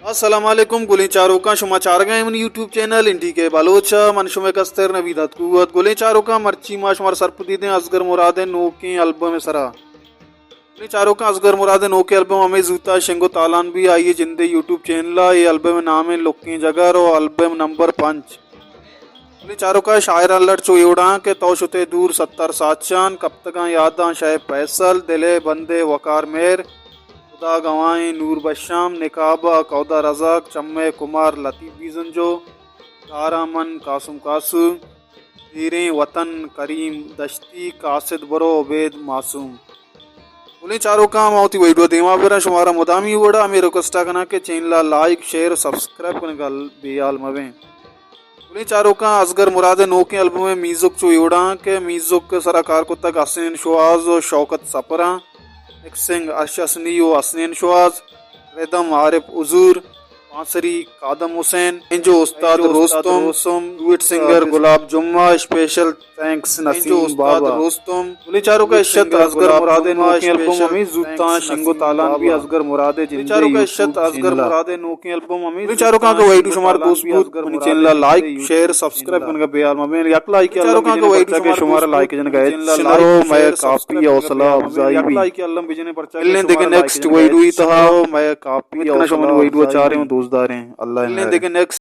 السلام علیکم گلیں چاروکاں، شما چارگا ایں منی یوٹیوب چینل این ڈی کے بلوچ ءَ، من شمئے کستر نوید اتکوت۔ گلیں چاروکاں، مرچی ما شمارا سرپدی دیں ازگر مراد ءِ نوکیں البم ءِ سرا۔ گلیں چاروکاں، ازگر مراد ءِ نوکیں البم ہمے زوتا شنگ و تالان بی، آئی ءِ جندے یوٹیوب چینل ءَ۔ اے البم ءِ نام ایں لکیں جگر و البم نمبر پنچ۔ گلیں چاروکاں، شاعراں لٹ چو اے وڑاں کہ تو شتے دور ستر ساچان، کپتگاں یاداں شے فیصل، دل ءِ بندے وقار مہر، خدا گواہیں نور بشام، نقاب ءَ کہدا رزاق، چم ءِ کمار لطیف بیزنجو، داراں من قاسم قاسو، دیریں وطن کریم دشتی، قاصد برو عبید معصوم۔ گلیں چاروکاں، ما وتی ویڈیو دیما براں، شمارا مدامی وڑا ہمے ریکویسٹ ءَ کناں کہ چینل ءَ لائک، شیئر و سبسکرائب کنگا بے حال مبیں۔ گلیں چاروکاں، ازگر مراد ءِ نوکیں البم ءِ میوزک چو اے وڑاں کہ میوزک ءِ سرا کار کتگ حسنین شوہاز و شوکت سپراں، مکسنگ ارش حسنی و حسنین شوہاز، ردم عارف حضور، بانسری قادم حسین، اینجو استاد رستم، ڈوئٹ سنگر گلاب جمعہ، اسپیشل تھینکس نسیم بابا۔ گلیں چاروکاں، اشت ازگر مراد ءِ نوکیں البم ہمے زوتاں شنگ و تالان بی، ازگر مراد ءِ جندے یوٹیوب چینل ءَ۔ گلیں چاروکاں، اگاں ویڈیو شمارا دوست بوت، منی چینل ءَ لائک، شیئر، سبسکرائب کنگا بے حال مبیں۔ یک لائک الم بجنیں، پرچا کہ شمارا لائک جنگا ہچ نہ رو، مئے کافی حوصلہ افزائی بی۔ ملیں دگہ نیکسٹ ویڈیو ءِ تہا۔ مئے کافی حوصلہ افزائی بی۔ شما منی ویڈیو چاریں و دوست داریں۔ اللہ حافظ۔